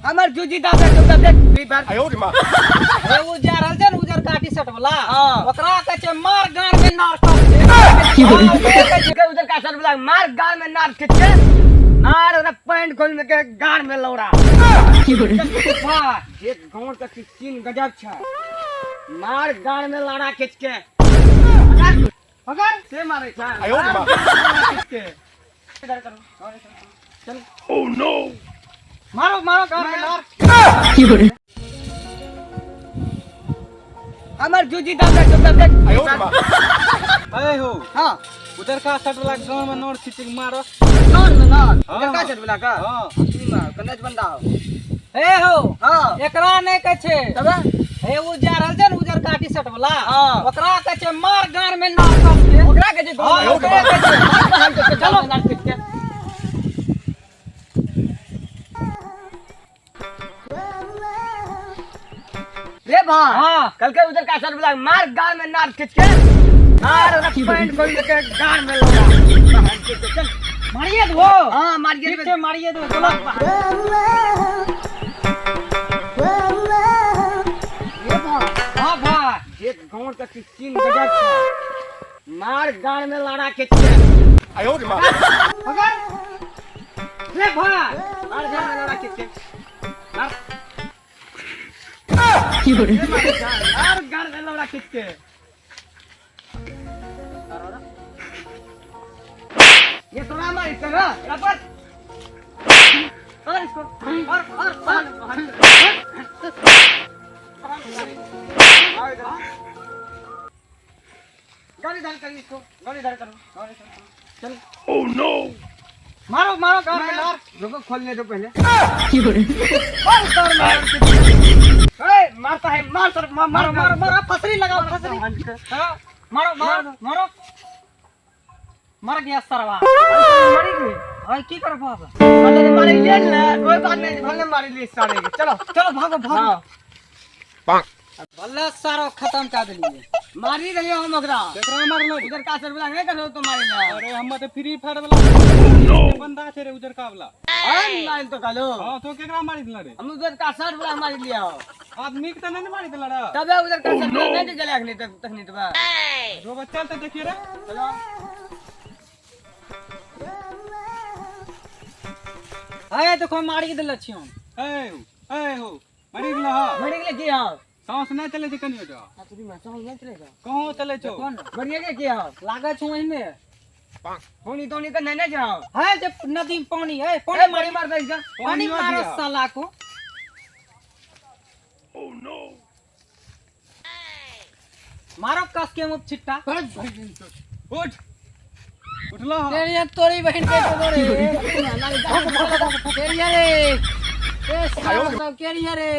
हमर जूजी दादा तो देख फ्री फायर। हे उ जा रहल छै ने उजर का टी शर्ट वाला, हाँ। ओकरा कहै छै मार गान में नार कस के। हाँ, ओकरे कहै छै। के उधर का सर वाला मार गाल में नार खींच के मार ओकरा पैंट खोल में के गाल में लौड़ा। वाह, एक गांव के सीन गजब छै, मार गाल में लौड़ा खींच के। पकड़ से मारे छै खींच के। इधर करो, चल। मारो मारो गान में नार। हमर जूजी दादा तो देख। अरे हो। हां। उधर का शर्ट वाला गांव में नोर खींच के मारो। नॉन में नॉन। हाँ। उधर का शर्ट वाला का? हां। की मार कन्नज बंदा हो। हे हो, हां। एकरा नहि कहै छै। तब हे उ जा रहल छै ने उजर का टी शर्ट वाला, हाँ। ओकरा कहै छै मार गान में नार कस के। ओकरा के जे हाँ, ओकरे कहै छै। मार बहन के, चलो नार खींच के। रे भाई, हाँ। कल के उधर का सर वाला मार गाल में नार खींच के मार ओकरा पैंट खोल के गाल में लौड़ा बहन के, चल। मारिए दो। हां, मारिए। ठीक छै, मारिए दो, चलो। रे भाई। हाँ भाई। एक गांव के सीन गजब छै, मार गाल में लड़ा खींच के। पकड़ रे भाई। मार गाल में लड़ा खींच के, मार मार गाल में लड़ा खींच के। ये तोरा मार इसको ना रबर पकड़ इसको और और और गाड़ी धर कर इसको, गाड़ी धर करो, गाड़ी धर करो। चल। मारो मारो गान में नार। रुको, खोलने दो पहले। मार गान में नार। ए, मारता है, मार सर, मार मारो मारो मारो, फसरी लगाओ फसरी। हाँ, मारो मारो मारो, मर गया सरवा। मरी गई। भाई की करबो अब? भले मारे लिए ना, कोई बात नहीं, भले मारे लिए सारे के। चलो चलो भागो भागो। हाँ। भले सारो खत्म कर देलिए। मारी देलियो हम ओकरा। केकरा मारलो? उधर का सर वाला नहीं करो तो मारी ले। अरे हम तो फ्री फायर वाला बंदा छै रे, उधर का वाला। अरे मारी तो कलो। हां, तो केकरा मारी देला रे? हम उधर का सर वाला मारी लिया। आदमी के त नहीं मारी देला रे। तबे उधर का सर वाला नहीं गेले अखनी तक, तखनी तबे। जो बच्चा त देखिए रे। चलो। अरे देखो मारी देले छियो। ए ए हो, मारी देला। हां, मरी गेले की? हां। सांस नहीं चले छै कनियो तो। तुरी में सांस नहीं चले। कहाँ चले छौ? देखो ने। मरिए के की? हां। लागै छौ ओहिमे। पानी तोनी के नहीं ना जाओ। है जब नदी में पानी है, पानी पानी मारी मार दे इसका। पानी मारो साला को। मारो कस के मुँह छिट्टा। उठ उठलो। तेरी तोरी बहन के तो रे। तेरी रे। ए साला सब केरिया रे।